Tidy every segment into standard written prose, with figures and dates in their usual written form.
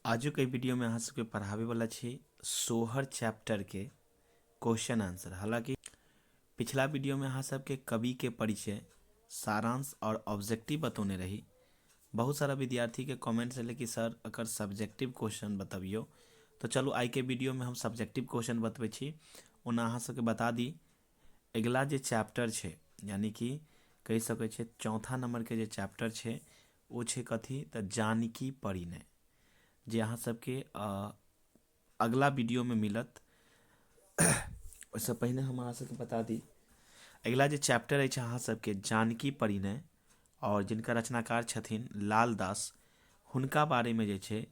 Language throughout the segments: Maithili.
आजुक एहि वीडियोमे अहाँ सबके पढ़ाबैवला छी सोहर चैप्टरके क्वेश्चन आंसर। हालांकि पिछला वीडियोमे अहाँ सबके कविके परिचय, सारांश आओर ऑब्जेक्टिव बतौने रही। बहुत सारा विद्यार्थीके कमेंट्स एलै कि सर एकर सब्जेक्टिव क्वेश्चन बतबियौ, तऽ चलू आइके वीडियोमे हम सब्जेक्टिव क्वेश्चन बतबै छी। ओना अहाँ सबके बता दी, अगिला जे चैप्टर छै, यानी कि कहि सकै छियै चौथा नंबरके जे चैप्टर छै, ओ छै कथी? तऽ जानकी परिणय, जे अहाँ सबके अगला वीडियोमे मिलत। ओहिसँ पहिने हम अहाँ सबके बता दी, अगिला जे चैप्टर अछि अहाँ सबके जानकी परिणय, आओर जिनकर रचनाकार छथिन लाल दास, हुनका बारेमे जे छै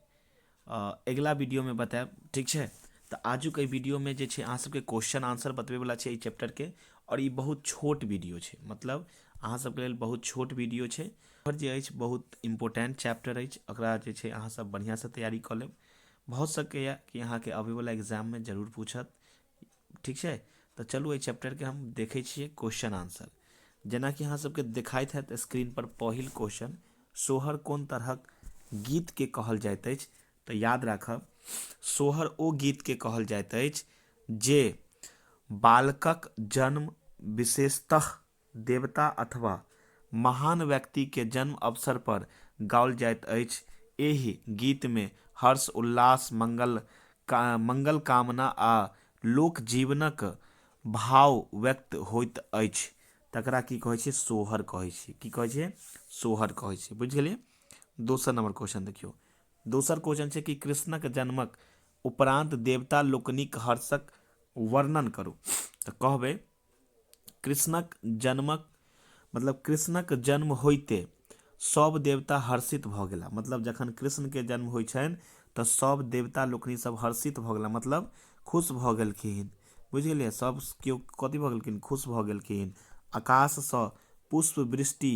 अगिला वीडियोमे बतायब। ठीक छै? तऽ आजुक एहि वीडियोमे जे छै अहाँ सबके क्वेश्चन आंसर बतबैवला छै एहि चैप्टरके, आओर ई बहुत छोट वीडियो छै, मतलब अहाँ सबके लेल बहुत छोट वीडियो छै। जे अछि बहुत इम्पोर्टेंट चैप्टर अछि, एकरा जे छै अहाँ सब बढ़िआँसँ तैयारी कऽ लेब। भऽ सकैए कि अहाँके अबैवला एग्जाममे जरूर पूछत। ठीक छै? तऽ चलू एहि चैप्टरके हम देखै छियै क्वेश्चन आंसर। जेनाकि अहाँ सबके देखाइत हैत स्क्रीन पर, पहिल क्वेश्चन, सोहर कोन तरहक गीतके कहल जाइत अछि? तऽ याद राखब, सोहर ओ गीतके कहल जाइत अछि जे बालकक जन्म, विशेषतः देवता अथवा महान व्यक्तिके जन्म अवसर पर गाओल जाइत अछि। एहि गीतमे हर्ष, उल्लास, मंगल मंगल कामना आ लोकजीवनक भाव व्यक्त होइत अछि। तकरा की कहै छै? सोहर कहै छै। की कहै छै? सोहर कहै छै। बुझि गेलियै? दोसर नंबर क्वेश्चन देखियौ। दोसर क्वेश्चन छै कि कृष्णक जन्मक उपरान्त देवता लोकनिक हर्षक वर्णन करू। तऽ कहबै, कृष्णक जन्मक मतलब कृष्णक जन्म होइते सभ देवता हर्षित भऽ गेला। मतलब जखन कृष्णके जन्म होइ छनि तऽ सभ देवता लोकनि सब हर्षित भऽ गेला, मतलब खुश भऽ गेलखिन। बुझि गेलियै? सभ केओ कथी भऽ गेलखिन? खुश भऽ गेलखिन। आकाशसँ पुष्प वृष्टि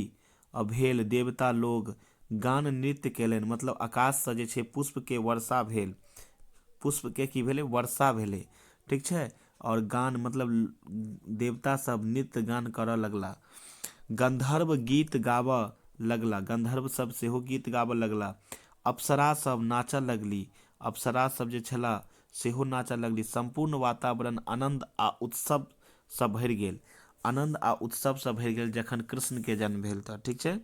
भेल, देवता लोग गान नृत्य केलनि। मतलब आकाशसँ जे छै पुष्पके वर्षा भेल। पुष्पके की भेलै? वर्षा भेलै। ठीक छै? आओर गान, मतलब देवता सब नृत्य गान करऽ लगला। गन्धर्व गीत गाबऽ लगला, गन्धर्व सब सेहो गीत गाबऽ लगला। अप्सरा सब नाचऽ लगली, अप्सरा सब जे छला सेहो नाचऽ लगली। सम्पूर्ण वातावरण आनन्द आ उत्सवसँ भरि गेल, आनन्द आ उत्सवसँ भरि गेल जखन कृष्णके जन्म भेल तऽ। ठीक छै?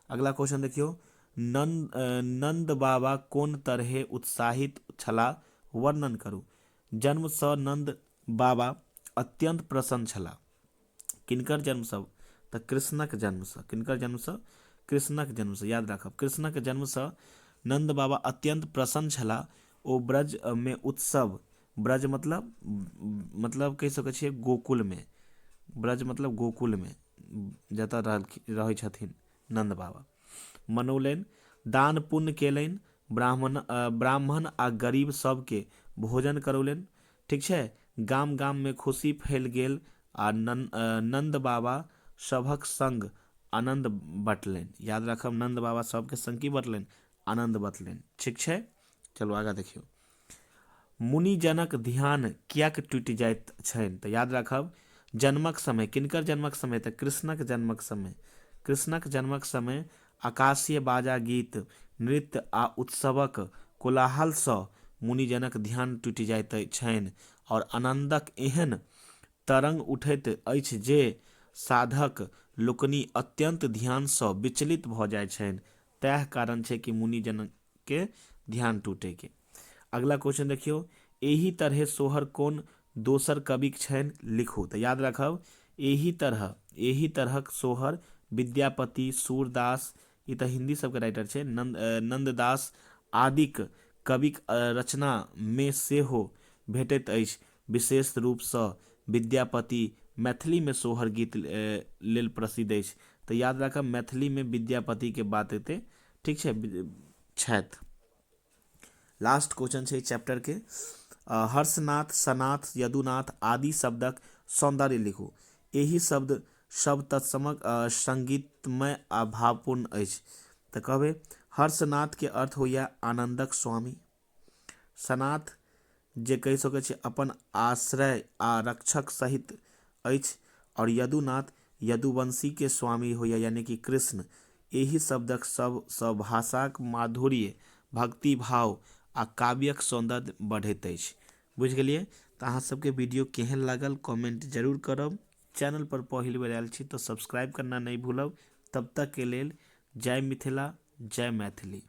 अगला क्वेश्चन देखियौ, नन्द नन्द बाबा कोन तरहे उत्साहित छलाह, वर्णन करू। जन्मसँ नन्द बाबा अत्यन्त प्रसन्न छलाह। किनकर जन्मसँ? तऽ कृष्णक जन्मसँ। किनकर जन्मसँ? कृष्णक जन्मसँ। याद राखब, कृष्णक जन्मसँ नन्द बाबा अत्यन्त प्रसन्न छलाह। ओ ब्रजमे उत्सव, ब्रज मतलब कहि सकै छियै गोकुलमे, ब्रज मतलब गोकुलमे जतऽ रहै छथिन नन्द बाबा, मनौलनि, दान पुण्य केलनि, ब्राह्मण ब्राह्मण आ गरीब सबके भोजन करौलनि। ठीक छै? गाम गाममे खुशी फैल गेल आ नन्द बाबा सभक संग आनन्द बँटलनि। याद राखब, नन्द बाबा सबके संग की बँटलनि? आनन्द बँटलनि। ठीक छै? चलू आगाँ देखियौ, मुनिजनक ध्यान किएक टूटि जाइत छनि? तऽ याद राखब, जन्मक समय, किनकर जन्मक समय? तऽ कृष्णक जन्मक समय। कृष्णक जन्मक समय आकाशीय बाजा, गीत, नृत्य आ उत्सवक कोलाहलसँ मुनिजनक ध्यान टूटि जाइत छनि आओर आनन्दक एहन तरंग उठैत अछि जे साधक लोकनि अत्यन्त ध्यानसँ विचलित भऽ जाइत छनि। तैह कारण छै कि मुनिजनके ध्यान टूटैके। अगला क्वेश्चन देखियौ, एहि तरहे सोहर कोन दोसर कविक छनि, लिखू। तऽ याद राखब, एहि तरहक सोहर विद्यापति, सूरदास, ई तऽ हिन्दी सबके राइटर छै, नन्ददास आदिक कविक रचनामे सेहो भेटैत अछि। विशेष रूपसँ विद्यापति मैथिलीमे सोहर गीत लेल प्रसिद्ध अछि। तऽ याद राखब, मैथिलीमे विद्यापतिके बात एतै। ठीक छै? छथि। लास्ट क्वेश्चन छै चैप्टरके, हर्षनाथ, सनाथ, यदुनाथ आदि शब्दक सौन्दर्य लिखू। एहि शब्द सब तत्समक संगीतमय आ भावपूर्ण अछि। तऽ कहबै, हर्षनाथके अर्थ होइए आनन्दक स्वामी, सनाथ जे कहि सकै छी अपन आश्रय आ रक्षक सहित अछि, आओर यदुनाथ यदुवंशीके स्वामी होइए, यानी कि कृष्ण। एहि शब्दक सबसँ भाषाक माधुर्य, भक्तिभाव आ काव्यक सौन्दर्य बढ़ैत अछि। बुझि गेलियै? तऽ अहाँ सबके वीडियो केहन लागल कमेंट जरूर करब। चैनल पर पहिल बेर आयल छी तऽ सब्सक्राइब करना नहि भूलब। तब तक के लेल जय मिथिला, जय मैथिली।